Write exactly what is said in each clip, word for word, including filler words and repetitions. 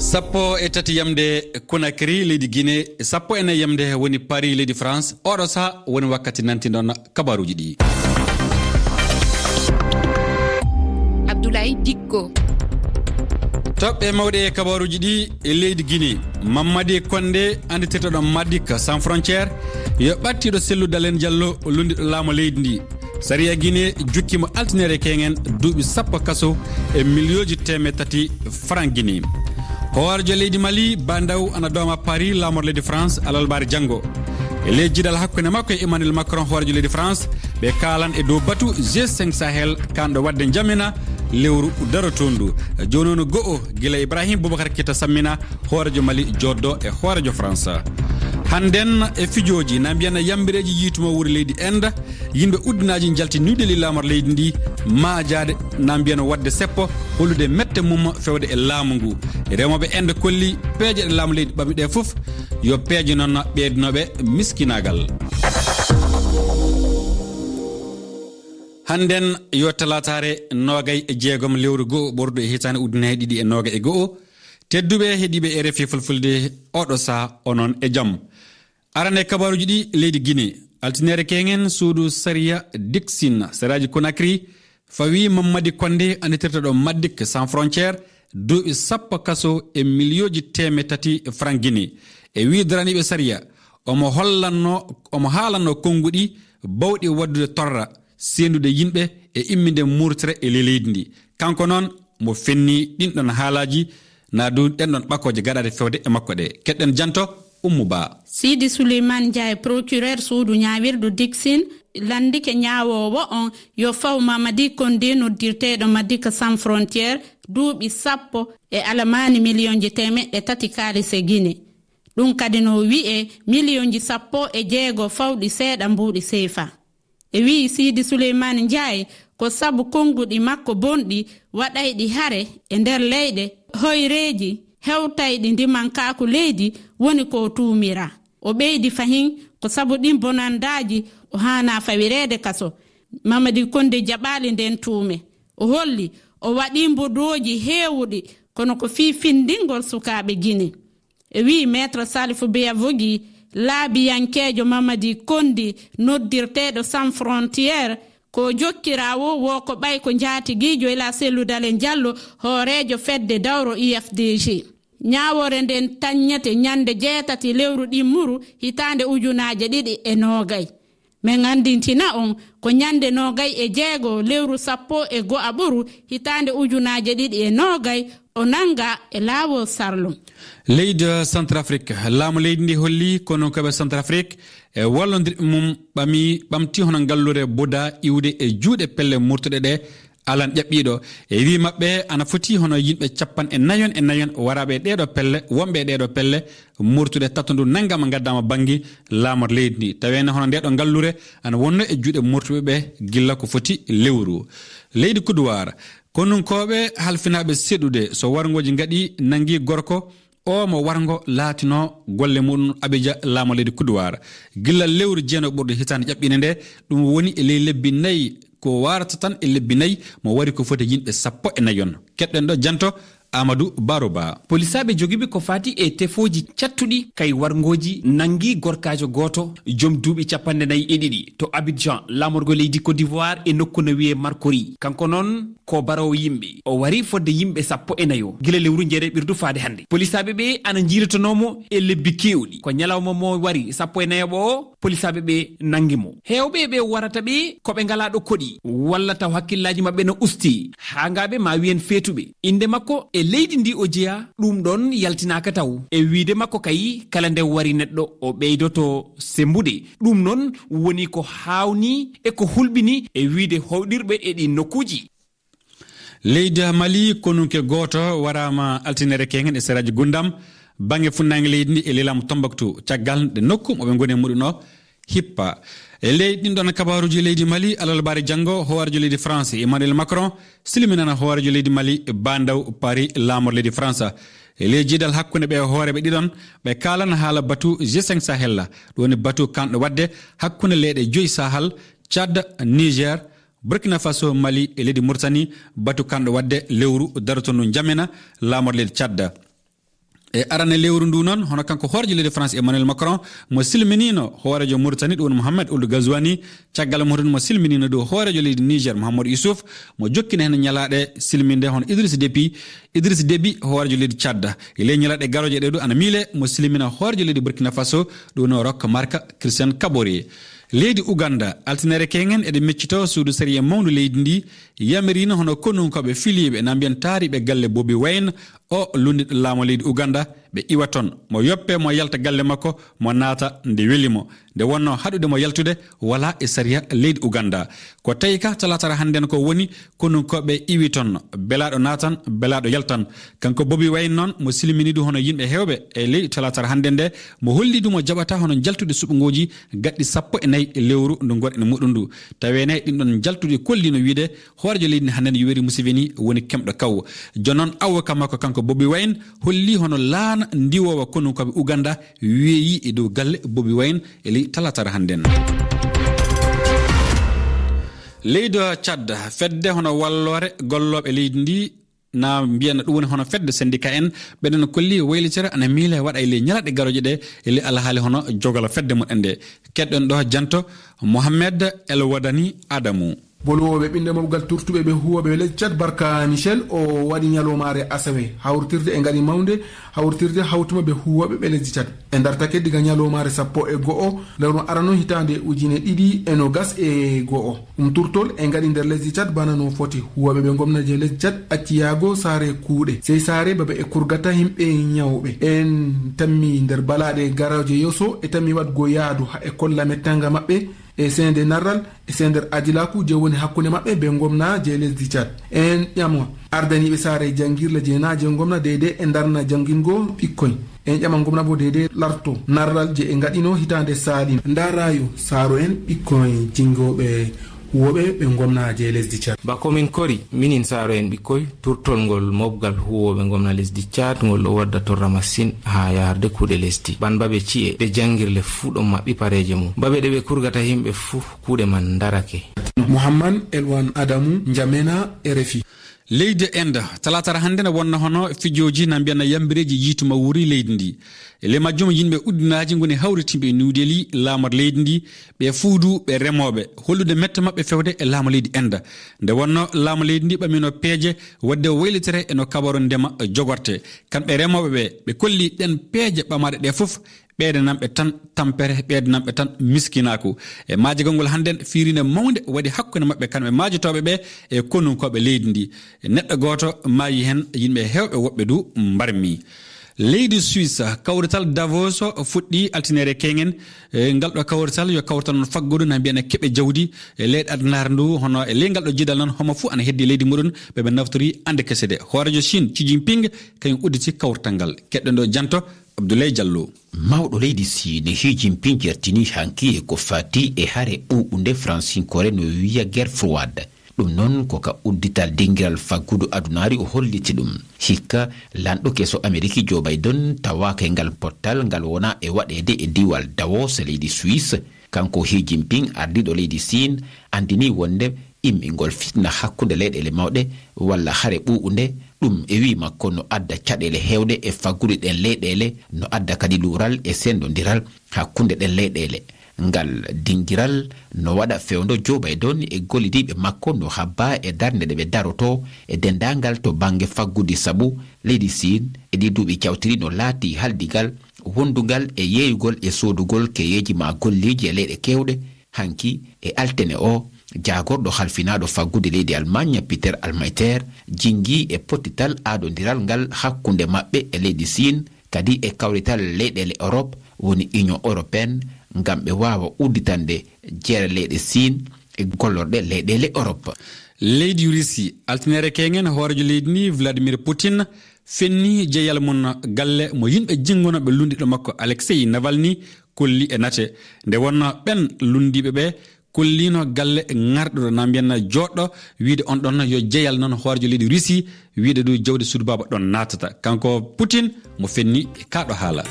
Sappo e tati yamde Conakry, leydi Guinée, sappo e nayi yamde woni Paris, leydi France. Oɗo saha woni wakkati nanti noon kabaruuji ɗi. Abdoulaye Dikko. Toɓɓe mawɗe e kabaruuji ɗi e leydi Guinée. Mamadi Konde, anditirɗo ɗo Madik Sans Frontières, yo ɓattiɗo sellu Dalen Diallo, o lundiɗo laamu leydi ndi. Sariya Guinée jukki mo altinere kengen duuɓi sappo kaso e miliyooji teemeɗɗe tati franc Guinée. Hoorejo leydi Mali, Bandaw, ana dooma Paris, laamor leydi France, alalbaari janngo. E ley jidal hakkunde makko e Emmanuel Macron, hoorejo leydi France, ɓe kaalan e dow batu G cinq Sahel, kanɗo waɗde njamina lewru darotondu. Jooni on go'o, gila Ibrahim Boubacar Keita sammina, hoorejo Mali jooddo e hoorejo France. Hannden e fijooji, na mbiyan yambireeji yiituma wuuri leydi Inde, yimɓe uddinaaji njalti New Delhi laamor leydi ndi, maajaade na mbiyan waɗde seppo, hollude mette mum fewde e laamu ngu. Remooɓe Inde kolli peeje ɗe laamu leydi ɓami ɗe fof, yo peeje noon ɓeydunooɓe miskinaagal. Hannden yo talaataare noogay e jeegom lewru go'o ɓordu e hitaande ujunere ɗiɗi e noogay e go'o. Tedduɓe heɗiiɓe R F I Fulfulde, oɗo saha onon e jam. Arane kabaruuji ɗi leydi Guinée. Altinere kengen suudu sariya Dixine, saraaji Conakry, fawi Mamadi Konde, anditirta ɗo Madik Sans Frontières, duuɓi sappo kaso e miliyooji teemeɗɗe tati franc Guinée. E wii daraniiɓe sariya, omo hollanno, omo haalanno konnguɗi bawɗi waɗdude torra, seendude yimɓe e imminde murtere e ley leydi ndi. Kanko noon, mo fenni ɗin ɗon haalaaji, na du ɗen ɗon ɓakooje gaɗaaɗe fewde e makko ɗe. Keɗɗen janto Ummu Ba. Sidi Souleymane Ndiaye, procureur suudu ñaawirdu Dixine, lanndike ñaawoowo on yo faw Mamadi Konde, noddirteeɗo Madik Sans Frontières, duuɓi sappo e alamaani miliyonji teemeɗɗe tati kaalise Guinée. Ɗum kadi no wi'e miliyonji sappo e jeego fawɗi seeɗa mbuuɗi seefa. E wi'i Sidi Souleymane Ndiaye, ko sabu konnguɗi makko bonɗi waɗayɗi hare e nder leyɗe hoyreeji hewtayɗi ndimankaaku leydi woni ko o tuumira. O ɓeydi fahin ko sabu ɗin bonandaaji o haanaa fawireede kaso. Mamadi Konde jaɓaali nden tuume. O holli o waɗii mbodooji heewuɗi, kono ko fii findingol sukaaɓe Guinée. E wi'i Maître Salif Beyavogi, laabiyankeejo Mamadi Kondi, noddirteeɗo Sans Frontières, ko jokkiraawo wo ko ɓay ko njaatigiijo ila Cellou Dalein Diallo, hooreejo fedde dawro U F D G. Ñaawoore nden taññete ñande jeetati lewru ɗimmuru hitaande ujunaaje ɗiɗi e noogay. Men anndintina on ko ñande noogay e jeego lewru sappo e go'aɓuru hitaande ujunaaje ɗiɗi e noogay o nannga e laawol sarlum. Leydi Centrafrique, laamu leydi ndi holli konunkooɓe Centrafrique e wallondirɓe mum ɓami, ɓamti hono ngallure Buda iwde e juuɗe pelle murtuɗe ɗe alan ƴaɓɓiiɗo. E wii maɓɓe, ana foti hono yimɓe capanɗe nayon e nayon waraaɓe e ɗeeɗo pelle, wonɓe e ɗeeɗo pelle, murtuɗe tatto ndu nanngama ngaddaama bannge laamor leydi ndi. Taweene hono ndeeɗo ngallure ana wonno e juuɗe murtuɓe ɓe gilla ko foti lewru. Leydi Kuduwaar, konunkooɓe halfinaaɓe seɗude so warngooji ngaɗi nanngi gorko, o mo warngo laatinoo golle muɗum Abidjan, laamor leydi Kuduwaar. Gilla lewru jeenaɓo ɓurɗo hitaande ƴaɓɓiinde nde, ɗum woni e ley lebbi nayi, ko waarata tan e lebbi nayi, mo wari ko foti yimɓe sappo e nayon. Keɗɗen ɗo janto Amadou Baroba. Polisaaɓe jogiiɓe ko faati e tefooji cattuɗi kay warngooji nanngi gorkaajo gooto, jom duuɓi capanɗe nayi e ɗiɗi, to Abidjan, laamorgo leydi Côte d'Ivoire, e nokku no wiyee Marcory. Kanko noon ko baroowo yimɓe. O wari fodde yimɓe sappo e nayo gila lewru jeereɓirdu faade hannde. Polisaaɓe ɓe ana njiilotonoo mo e lebbi keewɗi. Ko ñalawma mo wari sappo e nayaɓo o, polisaaɓe ɓe nanngi mo. Heewɓe ɓe warata ɓe ko ɓe ngalaa ɗo koɗi, walla taw hakkillaaji maɓɓe no usti, haangaaɓe ma wiyen feetuɓe. Innde makko e leydi ndi o jeyaa, ɗum ɗon yaltinaaka taw. E wiide makko kay, kala nde wari neɗɗo, o ɓeydoto sembude. Ɗum noon woni ko haawnii e ko hulɓinii e wiide howɗirɓe e ɗii nokkuuji. Leydi Mali, konunke gooto waraama altinere kengen e seraaji Gundam, bannge funnaange leydi ndi e lilaamu Tombouctou, caggal nde nokku mo ɓe ngoni e muɗum o hippa. E ley ɗin ɗon kabaaruuji leydi Mali, alarbaare janngo, hooreejo leydi France, Emmanuel Macron, silminana hooreejo leydi Mali, Bandaw Paris, laamor leydi France. E ley jidal hakkunde ɓe hooreeɓe ɗiɗon, ɓe kaalan haala batu G cinq Sahel, ɗum woni batu kanɗo waɗde hakkunde leyɗe joyi Sahel, Tchad, Niger, Burkina Faso, Mali e leydi Mauritanie, batu kanɗo waɗde lewru darotondu njamina laamor leydi Tchad. E arane lewru ndu noon, hono kanko hooreejo leydi France Emmanuel Macron, mo silminiino hooreejo Mauritanie, ɗum woni Mohamed Ould Ghazouani, caggal mum hoɗum mo silminiino ɗo hooreejo leydi Niger Mohamed Youssouf, mo jokkina heen ñalaaɗe silminde hono Idriss Déby, Idriss Déby hooreejo leydi Tchad. E ley ñalaaɗe garooje ɗe ɗo ana miile mo silmina hooreejo leydi Burkina Faso, ɗum woni Roch Marc Christian Kaboré. Leydi Uganda, altinere keŋen eɗe miccito suudu sariya mawndu leydi ndi, yamiriino hono konunkooɓe filiiɓe na mbiyen taariiɓe galle Bobi Wine, o lunndiɗo laamu leydi Uganda, ɓe iwa toon. Mo yoppe, mo yalta galle makko, mo naata nde weli mo. Nde wonnoo haɗude mo yaltude, wala e sariya leydi Uganda. Ko tawi ka talaatara hannden ko woni konunkooɓe iwi toon, belaaɗo naatan, belaaɗo yaltan. Kanko Bobi Wine noon, mo silminiidu hono yimɓe heewɓe e ley talaatara hannden nde, mo holliidu mo jaɓata hono jaltude suɓngooji gaɗɗi sappo e nayi e lewru ndu ngonɗen muɗum ndu. Tawee nayi ɗin ɗon jaltuɗi kolliino wiide hooreejo leydi ndi hannden Yoweri Museveni woni kemɗo kaw. Jooni noon avocat makko kanko Bobi Wine holli hono laana ndiwoowa konunkooɓe Uganda weeyi e dow galle Bobi Wine e ley talaatara hannden. Leydi Tchad, fedde hono walloore gollooɓe leydi ndi, na mbiyen ɗum woni hono fedde syndicat en, ɓeɗen kolli waylitere ana miile waɗa e ley ñalaaɗe garooje ɗe e ley alhaali hono jogala fedde mumen nde. Keɗɗen ɗo janto Mohamed El Wadani Adamu. Bolowooɓe ɓinnde mawgal turtuɓe ɓe huwooɓe lesdi Tchad, Barka Michel, o waɗi ñalawmaare asawe hawritirde e ngaɗi mawnde, hawritirde hawtuma ɓe huwooɓe ɓe lesdi Tchad. E ndartake diga ñalawmaare sappo e go'o lewru arano hitaande ujine ɗiɗi e nogas e go'o. Ɗum turtol e ngaɗi nder lesdi Tchad bana no foti. Huwooɓe ɓe ngomnaje lesdi Tchad acci yaago saare kuuɗe. Sey saare babe e kurgata yimɓe ñawɓe. En tammi nder balaaɗe garooje yeeso e tammi waɗgo yaadu ha e kolla mettanga maɓɓe e seende narral e seender adilaaku je woni hakkunde maɓɓe be ngomna je lesdi Tchad. En ƴama ardaniiɓe saare jangirle je na je ngomna deydey e ndarna jangingo ɓikkoy. En ƴama ngomna bo deydey larto narral je e ngaɗino hitaande saalin. Ndarayo saaro en ɓikkoy jingooɓe huwooɓe ɓe ngomna je lesdi Tchad. Ba ko min kori, minin saaro en ɓikkoy, turtol ngol mobgal huwooɓe ngomna lesdi Tchad ngol ɗo wadda torra masin haa yaarde kuuɗe lesdi. Ban babe ci'e, ɗe jangirle fuu ɗon maɓɓi pareeje mum. Babe ɗe ɓe kurgata yimɓe fuu, kuuɗe man ndarake. Muhammad Elwan Adamu, Njamena, R F I. Leydi Inde, talaatara hannde ne wonna hono fijooji na mbiyanna yambireeji yiitu ma wuuri leydi ndi. E ley majjum yimɓe uddinaaji ngoni hawritimɓe e New Delhi, laamor leydi ndi, ɓe fuu du ɓe remooɓe, hollude mette maɓɓe fewde e laamu leydi Inde. Nde wonno laamu leydi ndi ɓamino peeje wadde waylitere e no kabaro ndema jogorte. Kamɓe remooɓe ɓe, ɓe kolli ɗen peeje ɓamaaɗe ɗe fof, ɓeydananɓe tan tampere, ɓeydananɓe tan miskinaaku. E maajagol ngol hannden fiirinde mawnde waɗi hakkunde maɓɓe kamɓe maajotooɓe ɓe e konunkooɓe leydi ndi. E neɗɗo gooto maayi heen, yimɓe heewɓe woɓɓe du mbarmi. Leydi Suisse, kawrital Davos fuɗɗi altinere keŋen. E ngal ɗo kawrital yo kawrital noon faggudu na mbiyana keɓe jawdi e leyɗe addunaare ndu, hono e ley ngal ɗo jidal noon homo fof ana heddi leydi muɗum ɓe ɓe naftori ande kese de. Hooreejo Chine Xi Jinping kañum udditi kawrital ngal. Keɗɗen ɗo janto Abdoulaye Diallo. Mawɗo leydi Siin Xi Jinping jertini hanki e ko fati e hare ɓuuɓunde Fransinkoore no wiya guerre froide. Ɗum noon ko ka uddital dingiral faggudu adunaari o holliti ɗum. Hikka, lanɗo keso Ameriki Joe Biden tawaaka e ngal pottal ngal wona e waɗeede e diwal Davos leydi Suisse. Kanko Xi Jinping, ardiiɗo leydi Siin, anndini wonde immingol fitna hakkunde leyɗeele mawɗe walla hare ɓuuɓunde, ɗum e wii makko no adda caɗeele heewɗe e faggudu ɗen leyɗeele, no adda kadi luural e senndondiral hakkunde ɗen leyɗeele. Ngal dingiral no waɗa fewndo Joe Biden e gollidiiɓe makko no habba e darnde ɗe ɓe darotoo e denndaangal to bannge faggudu sabu leydi Siin e ɗii duuɓi cawtiri no laati haldigal wondungal e yeeyugol e soodugol keyeeji maa golleeji e leyɗe keewɗe. Hanki e altine o, jaagorɗo halfinaaɗo faggudu leydi Almaañ Peter Altmaier jinngii e pottital aadondiral ngal hakkunde maɓɓe e leydi Siin, kadi e kawrital leyɗeele Europe woni Union Européenne, ngam ɓe waawa udditande jeere leyɗe Siin e gollorɗe leyɗeele Europe. Leydi Russie, altinere keŋen hooreejo leydi ndi Vladimir Putin fenni jeyal mum galle mo yimɓe jinngonooɓe lunndiiɗo makko Alexei Navalny kolli e nate. Nde wonnoo ɓen lunndiiɓe ɓe kolliino galle ŋarɗuɗo na mbiyanna jooɗɗo wiide on ɗon yo jeyal noon hooreejo leydi Russie wiide du jawdi suudu baaba ɗon naatata. Kanko Putin mo fenni e kaa ɗo haala.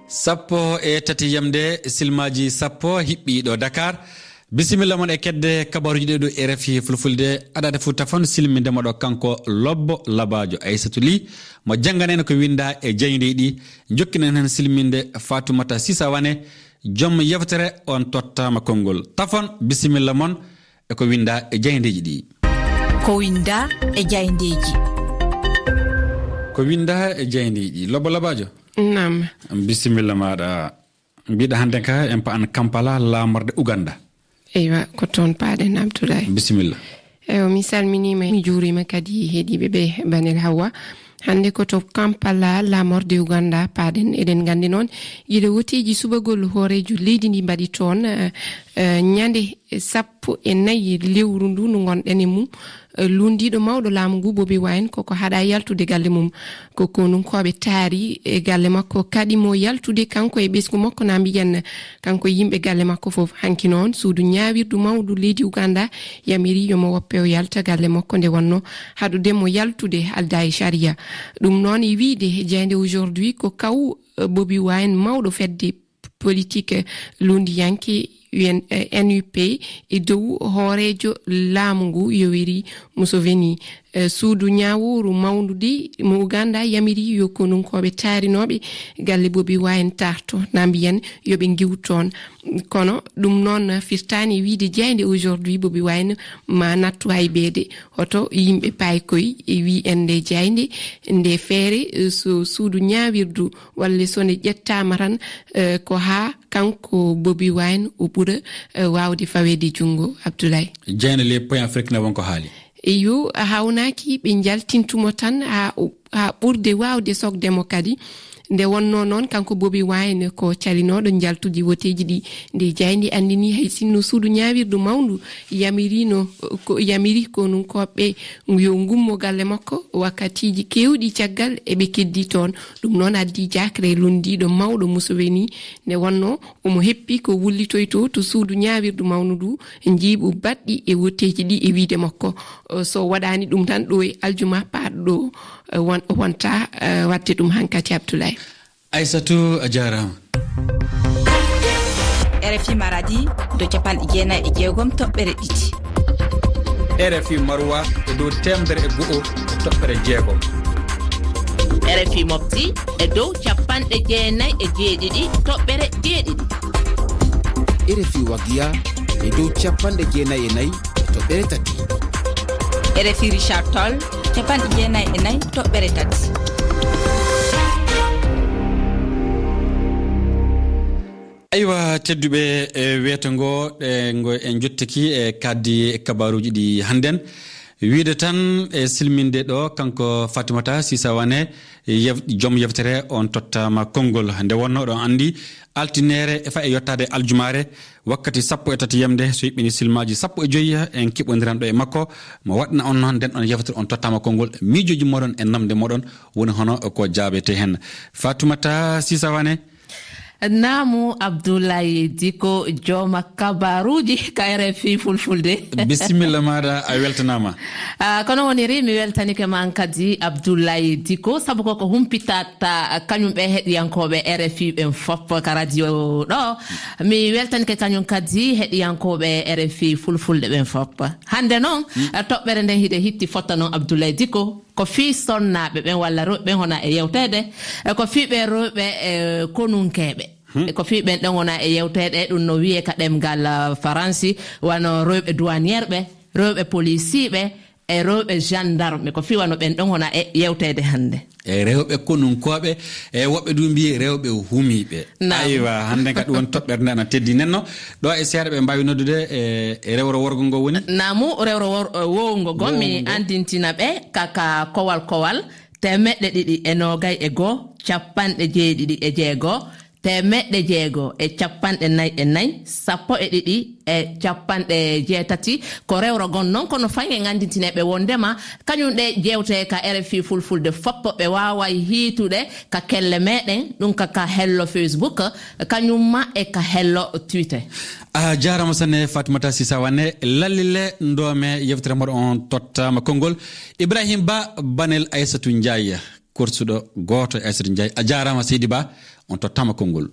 Sappo e tati yamde silmaaji sappo hiɓɓi ɗo Dakar. Bisimilla mon e kedde kabaruuji ɗe ɗo R F I Fulfulde. Adade fof tafon silminde mo ɗo kanko Lobbo Labaajo Aysatu Li, mo jannganen ko winda e jayndeyɗi, jokkinen hen silminde Fatoumata Sisa Wane, joom yewtere on tottama konngol. Tafon, bisimilla mon e ko winda e jayndeyɗi. Ko winda e jayndeyɗi. Ko winda e jayndeyɗi. Lobbo Labaajo. Naam. Bisimilla maɗa. Mbiɗa hannde ka en pa'an Kampala, laamorde Uganda. Eywa, ko toon paaɗen, Abdoulaye. Bisimilla. Eywa, mi salminiima, mi juuriima kadi heɗiiɓe ɓe, Banel Hawa. Hannde ko to Kampala, laamorde Uganda, paaɗen. Eɗen nganndi noon, gila woteeji subagol hooreejo leydi ndi mbaɗi toon, eh, eh, ñande sappo e nayi lewru ndu ndu ngonɗen e mum, eh, lunndiiɗo mawɗo laamu ngu, Bobi Wine, koko haɗa yaltude galle mum. Ko konunkooɓe taari e galle makko, kaɗi mo yaltude kanko e ɓesngu makko, na mbiyen kanko e yimɓe galle makko fof. Hanki noon, suudu ñaawirdu mawndu leydi Uganda yamiri yo mo woppe o yalta galle makko, nde wonno haɗude mo yaltude aldaa e sariya. Ɗum noon, e wiyde Jaaynde Aujourd'hui, ko kaw, eh, Bobi Wine, mawɗo fedde politik lunndiyanke U N, eh, N U P, e dow hooreejo laamu ngu, Yoweri Museveni. Eh, suudu ñaawooru mawndu ndi mo Uganda yamiri yo konunkooɓe taarinooɓe galle Bobi Wine taarto, na mbiyen yo ɓe ngiw toon. Kono ɗum noon firtaani e wiyde Jaaynde Aujourd'hui Bobi Wine ma nattu hay beede. Hoto yimɓe paay koy e wiyande Jaaynde nde feere, eh, so suudu ñaawirdu walla so nde ƴettaama tan, eh, ko haa kanko Bobi Wine o ɓura, eh, waawde faweede junngo, Abdoulaye. Jaaynde les points afrique na won ko haali. Eyo, a hawnaaki, ɓe njaltintumo tan haa, haa ɓurde waawde sokde mo kadi. Nde wonnoo noon, kanko Bobi Wine ko calinooɗo njaltude woteeji ɗi, nde Jaaynde anndini, hay sinno suudu ñaawirdu mawndu yamirino, ko yamiri konunkooɓe yo ngummo galle makko wakkatiiji keewɗi caggal eɓe keddi toon. Ɗum noon addi jaakre lunndiiɗo mawɗo Museveni, nde wonnoo omo heppi ko wullitoytoo to suudu ñaawirdu mawndu ndu, njiiɓu baɗɗi e wotteeji ɗi e wiyde makko. O, so waɗaani ɗum tan, ɗo e aljuma paaɗo ɗo, eh, won-, o wonta, eh, waɗde ɗum hankati, Abdoulaye. Aysatu, a jaaraama. R F I Maradi, dow capanɗe jeenayi e jeegom toɓɓere ɗiɗi. R F I Marwa, e dow teemedere e go'o e toɓɓere jeegom. R F I Mopti, e dow capanɗe jeenayi e jeeɗiɗi toɓɓere jeeɗiɗi. R F I Wagiya, e dow capanɗe jeenayi e nayi toɓɓere tati. R F I Richard Toll, capanɗe jeenayi e nayi toɓɓere tati. Aywa, tedduɓe, e weeto ngo, e ngo en jottiki e kaddi kabaruuji ɗi hannden. Wiide tan e silminde ɗo, kanko Fatimata Sisa Wane, yew-, joom yewtere on tottama konngol. Nde wonno ɗon anndi, altineere e fa e yottaade aljumaare, wakkati sappo e tati yamde, so yuɓɓini silmaaji sappo e joyi, en keɓondiran ɗo e makko, mo waɗna on noon nden ɗon yewtere on tottama konngol. Miijooji moɗon e namde moɗon woni hono ko jaabete hen. Fatimata Sisa Wane. Naamu Abdoulaye Diko, jooma kabaruuji ka R F I Fulfulde. Bisimilla maaɗa, a weltanaama. Ah, kono woniri, mi weltanike ma an kadi, Abdoulaye Diko, sabu koko humpitata kañum ɓe heɗiyankooɓe R F I ɓen fop ka radio ɗo. Mi weltanike kañum kadi heɗiyankooɓe R F I Fulfulde ɓen fop. Hannde noon, eh, toɓɓere nden hiɗe hitti fotta noon, Abdoulaye Diko. Ko fii sonnaaɓe ɓen walla rewɓe ɓen wona e yewteede. E ko fii ɓe rewɓe, e konunkeeɓe. E ko fii ɓen ɗon wona e yewteede, ɗum no wiyee ka ɗemngal, ah, faransi, wano rewɓe douanière ɓe, rewɓe policier ɓe, e rewɓe gendarme. Ko fii wano ɓen ɗon wona e yewteede hannde. E rewɓe konunkooɓe, e woɓɓe du mbiyi rewɓe humiiɓe. Naam. Aywa, hannde kadi won toɓɓere nde ana teddi nenno. Ɗo e seeɗa ɓe mbaawi noddude e, e rewro worgo ngo woni? Naamu, rewro wor-, eh, wowgo ngo, mi Wowgo. Anndintina ɓe ka, ka kowal kowal, teemeɗɗe ɗiɗi e noogay e goo, capanɗe jeeɗiɗi e jeego, teemeɗɗe jeego e capanɗe nayi e nayi, sappo e ɗiɗi e capanɗe jeetati. Ko rewro gon noon, kono faŋŋe nganndintineeɓe wonndema kañum ɗe jewte ka R F I Fulfulde fop ɓe waaway hiitude ka kelle meɗen, ɗum ka, ka hello Facebook, kañum ma e ka hello Twitter. A jaaraama sanne, Fatimata Sisa Wane, lallille ndoome yewtere moɗo on tottama konngol. Ibrahim Ba, Banel Aysatu Njaay, korsuɗo gooto e Aysatu Njaay. A jaaraama, Seydi Ba, on tottama konngol.